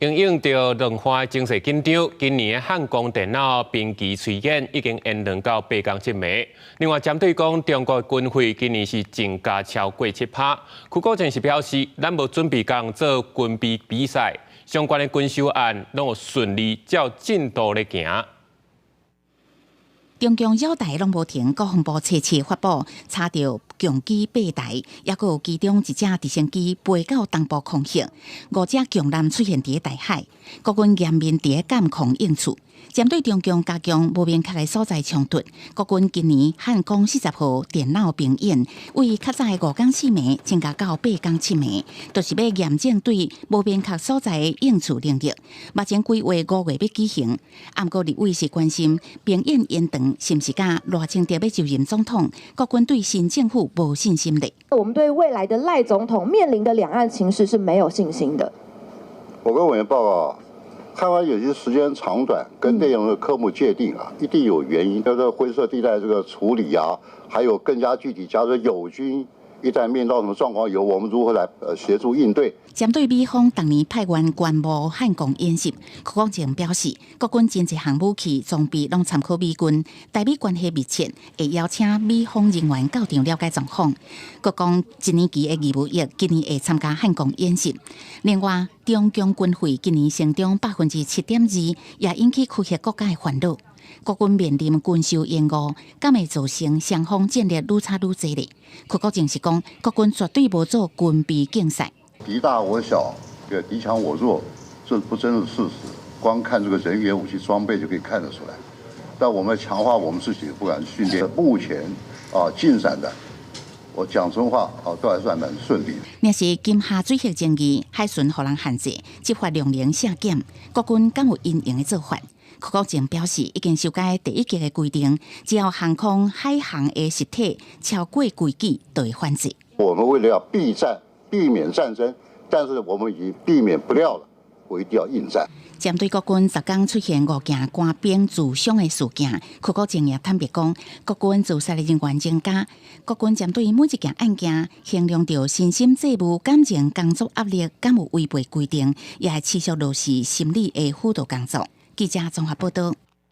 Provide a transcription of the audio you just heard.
因應著兩岸情勢緊張，今年的漢光電腦兵棋推演已經延長到8工七暝。另外，針對講中國軍費今年是增加超過7%，邱國正是表示，咱無準備共做軍備比賽，相關的軍售案攏有順利照進度咧行。中共繞台攏無停，國防部初七發布查著共機八台，抑閣有其中一隻直升機飛到東部空域，五隻共艦出現佇台海，國軍嚴密佇監控應處。針對中共加強無明確的所在衝突，國軍今年漢光40號電腦兵演，為較早的5工4暝增加到8工7暝，就是欲驗證對無明確所在的應處能力。目前規劃5月欲舉行，毋過立委是關心兵演延長是毋是佮賴清德欲就任總統，國軍對新政府無信心咧。我們對未來的賴總統面臨的兩岸情勢是沒有信心的。我跟委員報告。看完有些時間長短跟內容的科目界定啊，一定有原因。這個灰色地帶這個處理啊，還有更加具體，假如友軍一旦面到什麼狀況，由我們如何來協助應對。針對美方當年派員觀摩漢光演習，邱國正表示，國軍真濟項武器裝備攏參考美軍，台美關係密切，會邀請美方人員到場了解狀況。閣講一年期的義務役，今年會參加漢光演習。另外，中共軍費今年成長7.2%，也引起區域國家的煩惱。國軍面臨軍售延誤，敢會造成雙方戰力愈差愈濟咧？邱國正是講，國軍絕對無做軍備競賽。敵大我小，對，敵強我弱，這不爭的事實。光看這個人員、武器裝備就可以看得出來。但我們強化我們自己，不管訓練，目前啊進展的，我講真話啊，都還算蠻順利的。若是金廈水域爭議，海巡予人限制，執法量能削減，國軍敢有因應的做法？邱國正表示，已經修改第一級的規定，只要航空海航的實體超過規矩，就會反制。我們為了要避戰、避免戰爭，但是我們已經避免不了了，我一定要應戰。針對國軍昨工出現五件官兵自傷的事件，邱國正也坦白講，國軍自殺的人員增加，國軍針對每一件案件，衡量著身心債務、感情、工作壓力，敢有違背規定，也會持續落實心理的輔導工作。記者綜合報道。